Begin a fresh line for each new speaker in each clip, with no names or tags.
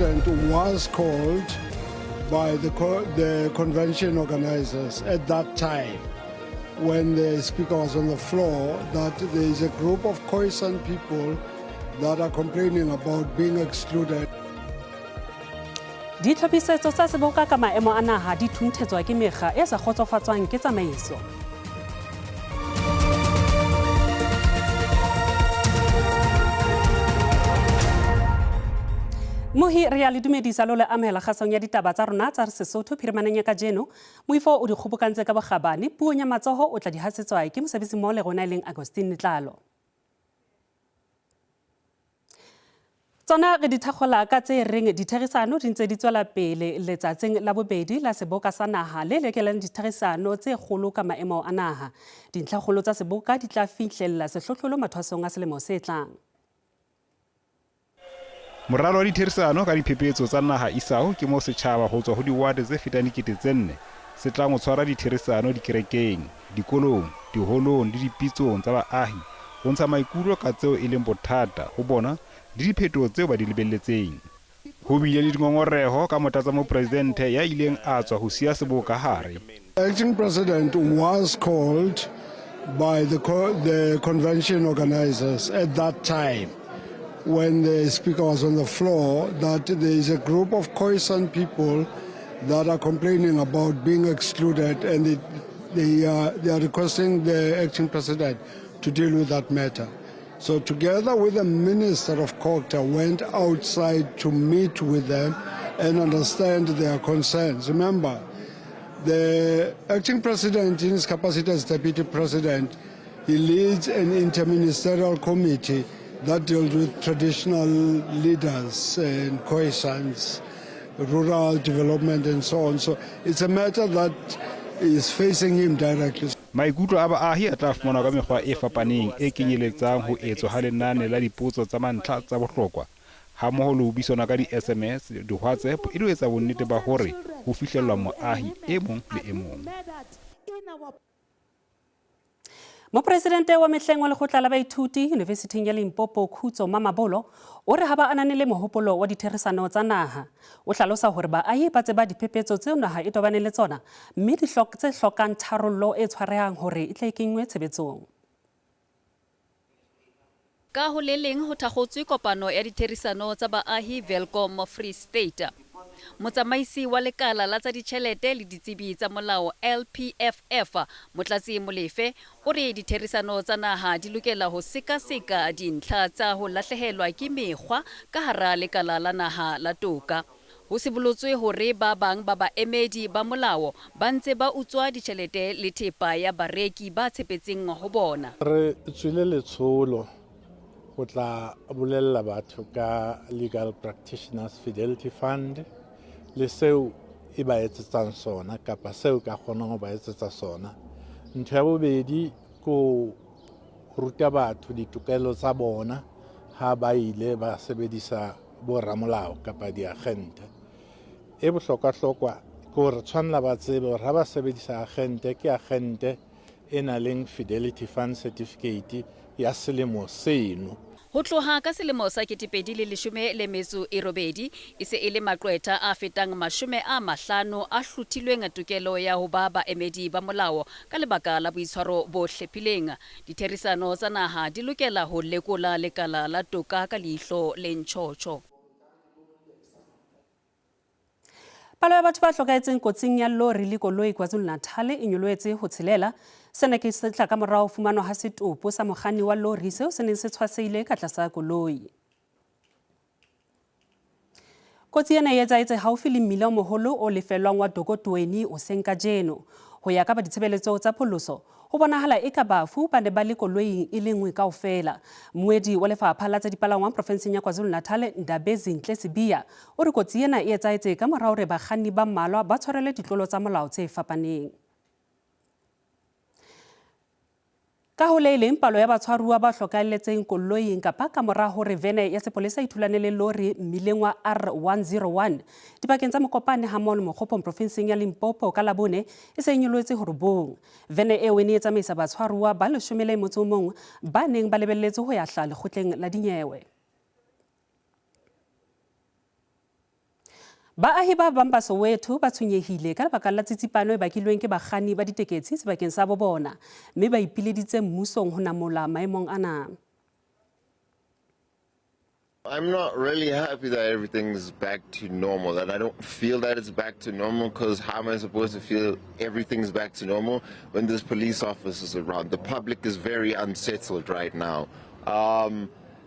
president was called by the convention organizers at that time when the speaker was on the floor that there is a group of Khoisan people that are complaining about being excluded.
Ditlhophisetso tsa seboka ka maemo a naha di thunthetswa ke mekga e sa kgotsofatswang ke tsamaiso. Mohi re ya le dumedisa lo le amohela kgasong ya ditaba tsa rona tsa Sesotho phirimaneng ya kajeno. Moifo o di kgobokantse ka bokgabane, puong ya matsoho o tla di hasetswa ke mosebetsi mmoho le rona e leng Agostine Letlalo. Tsona re di thakgola ka tse reng ditherisano di ntse di tswela pele letsatsing la bobedi la seboka sa naha le lekelang ditherisano tse kgolo ka maemo a naha. Dintlhakgolo tsa seboka di tla fihlella sehlohlolo mathwasong a selemo se tlang.
Moralo wa ditherisano ka diphephetso tsa naha isao ke moo setjhaba ho tswa ho diwate tse fetang 4000 se tlang ho tshwara ditherisano dikerekeng, dikolong, diholong le dipitsong tsa baahi ho ntsha maikutlo ka tseo e leng bothata ho bona le diphetoho tseo ba di lebelletseng. Ho bile le dingongoreho ka motlatsamopresidente ya ileng a tswa ho siya seboka hare.
Acting president was called by the convention organizers at that time when the speaker was on the floor that there is a group of Khoisan people that are complaining about being excluded and they are requesting the acting president to deal with that matter. So together with the minister of COGTA went outside to meet with them and understand their concerns. Remember, the acting president in his capacity as deputy president, he leads an interministerial committee that deals with traditional leaders and Khoisans, rural development and so on. So it's a matter that is facing him directly.
Maikutlo a baahi a tla fumanwa ka mekgwa e fapaneng e kenyeletsang ho etswa ha lenane la dipotso tsa mantlha tsa bohlokwa hammoho le ho buisana ka di-SMS, di-WhatsApp e le ho etsa bonnete ba hore ho fihlellwa moahi e mong le e mong.
Mopresidente wa mehleng wa lekgotla la baithuti Yunivesithing ya Limpopo Khutso Mamabolo o re ha ba ananele mohopolo wa ditherisano tsa naha. O hlalosa hore baahi ba tseba diphephetso tseo naha e tobaneng le tsona mme tse hlokang tharollo e tshwarehang hore e tle e kenngwe tshebetsong.
Ka ho le leng ho thakgotswe kopano ya ditherisano tsa baahi Welkom Free State. Motsamaisi wa lekala la tsa ditjhelete le ditsebi tsa molao LPFF Motlatsi Molefe o re ditherisano tsa naha di lokela ho sekaseka dintlha tsa ho lahlehelwa ke mekgwa ka hara lekala la naha la toka. Ho sibolotswe hore ba bang ba baemedi ba molao ba ntse ba utswa ditjhelete le thepa ya bareki ba tshepetseng ho bona.
Re tswile letsholo ho tla bolella batho ka Legal Practitioners Fidelity Fund le seo e ba etsetsang sona kapa seo ka kgonang ho ba etsetsa sona. Ntho ya bobedi ke ho ruta batho ditokelo tsa bona ha ba ile ba sebedisa bo ramolao kapa diagente. E bohlokwa-hlokwa ke hore tshwanela ba tsebe hore ha ba sebedisa agente ke agente e nang le Fidelity Fund Certificate ya selemo seno.
Ho tloha ka selemo sa 2018 e se e le maqwetha a fetang 50 a hlothilweng tokelo ya ho ba baemedi ba molao ka lebaka la boitshwaro bo hlephileng. Ditherisano tsa naha di lokela ho lekola lekala la toka ka leihlo le ntjhotjho.
Palo ya batho ba hlokahetseng kotsing ya lori le koloi KwaZulu-Natal e nyolohetse ho tshelela. Sena ke se tla ka morao fumanwa ha setopo sa mokganni wa lori seo se neng se tshwasehile ka tlasa koloi. Kotsi ena e etsahetse haufi le mmila o moholo o lefellwang wa Dokotweni hoseng kajeno. Ho ya ka ba ditshebeletso tsa pholoso, ho bonahala eka bafu ba ne ba le koloing e le nngwe kaofela. Mmuedi wa lefapha la tsa dipalangwang profenseng ya KwaZulu-Natal, Ndabezinhle Sibiya, o re kotsi ena e etsahetse ka mora hore bakganni ba mmalwa ba tshwarelwe ditlolo tsa molao tse fapaneng. Ka ho le leng, palo ya batshwaruwa ba hlokahelletseng koloing kapa ka mora hore vene ya sepolesa e thulane le lori mmileng wa R101 dibakeng tsa Mokopane hammoho le Mokgopong profinseng ya Limpopo ka Labone e se e nyolohetse ho robong. Vene eo e ne e tsamaisa batshwaruwa ba 11 ba neng ba lebelletse ho ya hlaha lekgotleng la dinyewe. Baahi ba bang ba Soweto ba tshwenyehile ka lebaka la tsitsipano e bakilweng ke bakganni ba ditekesi sebakeng sa bo bona mme ba ipileditse mmusong ho namola maemong ana.
I'm not really happy that everything's back to normal, that I don't feel that it's back to normal, because how am I supposed to feel everything's back to normal when there's police officers around? The public is very unsettled right now.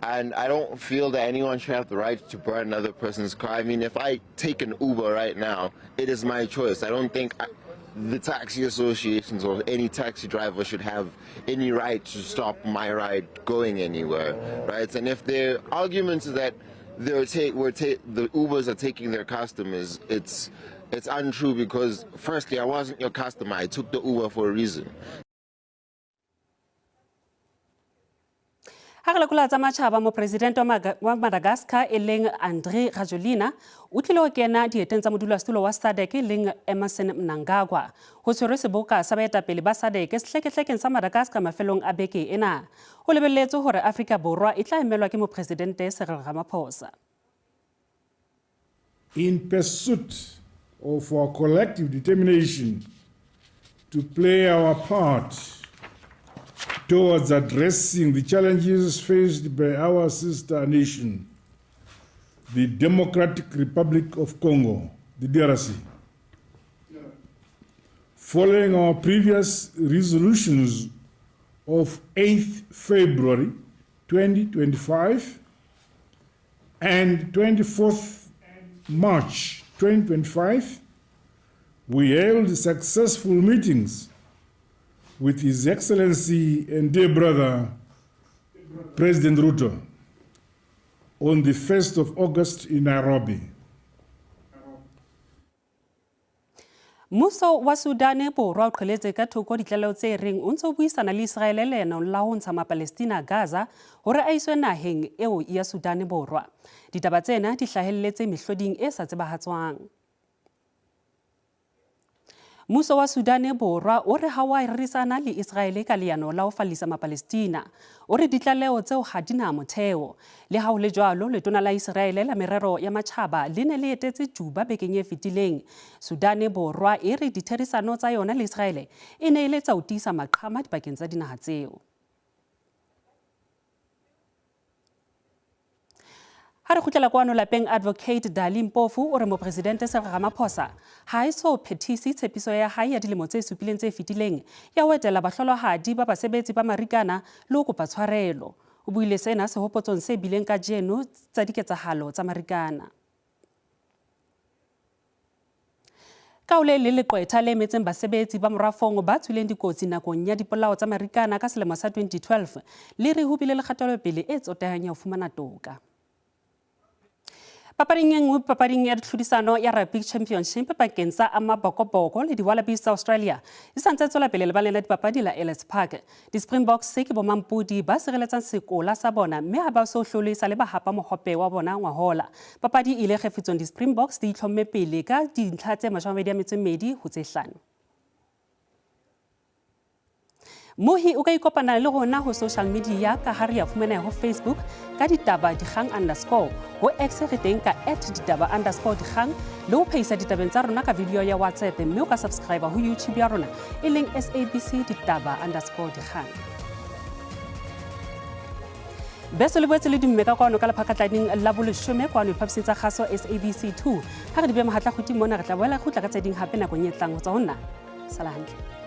And I don't feel that anyone should have the right to burn another person's car. I mean, if I take an Uber right now, it is my choice. I don't think the taxi associations or any taxi driver should have any right to stop my ride going anywhere, right? And if their argument is that the Ubers are taking their customers, it's untrue, because firstly, I wasn't your customer. I took the Uber for a reason.
Ha re lekola tsa matjhaba, mopresidente wa Madagascar e leng Andry Rajoelina o tlile ho kena dieteng tsa modulasetulo wa SADC e leng Emmerson Mnangagwa. Ho tshwerwe seboka sa baetapele ba SADC sehlekehlekeng sa Madagascar mafelong a beke ena. Ho lebelletswe hore Afrika Borwa e tla emelwa ke mopresidente Cyril Ramaphosa.
In pursuit of our collective determination to play our part towards addressing the challenges faced by our sister nation, the Democratic Republic of Congo, the DRC. Following our previous resolutions of 8th February 2025 and 24th March 2025, we held successful meetings with His Excellency and dear brother, President Ruto, on the 1st of August in Nairobi.
Mmuso wa Sudan Borwa o qheletse ka thoko ditlaleho tse reng o ntse o buisana le Israele leanong la ho ntsha Mapalestina Gaza hore a iswe naheng eo ya Sudan Borwa. Ditaba tsena di hlahelletse mehloding e sa tsebahatswang. Mmuso wa Sudan Borwa o re ha wa rerisana le Israele ka leano la ho fallisa Mapalestina. O re ditlaleho tseo ha di na motheo. Le ha ho le jwalo, letona la Israele la merero ya matjhaba le ne le etetse Juba bekeng e fetileng. Sudan Borwa e re ditherisano tsa yona le Israele e ne e le tsa ho tiisa maqhama dipakeng tsa dinaha tseo. Ha re kgutlela kwano lapeng, Advocate Dali Mpofu o re mopresidente Cyril Ramaphosa ha e so phethise tshepiso ya hae ya dilemo tse supileng tse fetileng ya ho etela bahlolohadi ba basebetsi ba Marikana le ho kopa tshwarelo. O buile sena sehopotsong se bileng kajeno tsa diketsahalo tsa Marikana. Ka ho le le leqwetha le emetseng basebetsi ba morafong ba tswileng dikotsi nakong ya dipolao tsa Marikana ka selemo sa 2012 le re ho bile le kgatelopele e tsotehang ya ho fumana toka. Papading e nngwe, papading ya ditlhodisano ya Rugby Championship pakeng tsa Amabokoboko le di-Wallabies tsa Australia di sa ntse tswela pele lebaleng la dipapadi la Ellis Park. Di-Springboks ke bomampodi ba sireletsang sekola sa bona mme ha ba so hlole sa le ba hapa mohope wa bona ngwahola. Papadi e ile kgefetsong di-Springboks di itlhomme pele ka dintlha tse 22 ho tse 5. Mohi o ka ikopana le rona ho social media ka ha re ya fumaneha ho Facebook ka ditaba dikgang underscore, ho X re teng ka at ditaba underscore dikgang, le ho phehisa ditabeng tsa rona ka video ya WhatsApp, mme o ka subscribe ho YouTube ya rona e leng SABC ditaba underscore dikgang. Beso le boetse le dumme ka kwano ka lephakatlaneng la boleshome kwano diphaposing tsa kgaso SABC 2. Ha re di be mohatla kguti mona, re tla boela re kgutla ka tse ding hape nakong e tlang. Ho tswa ho nna, sala hantle.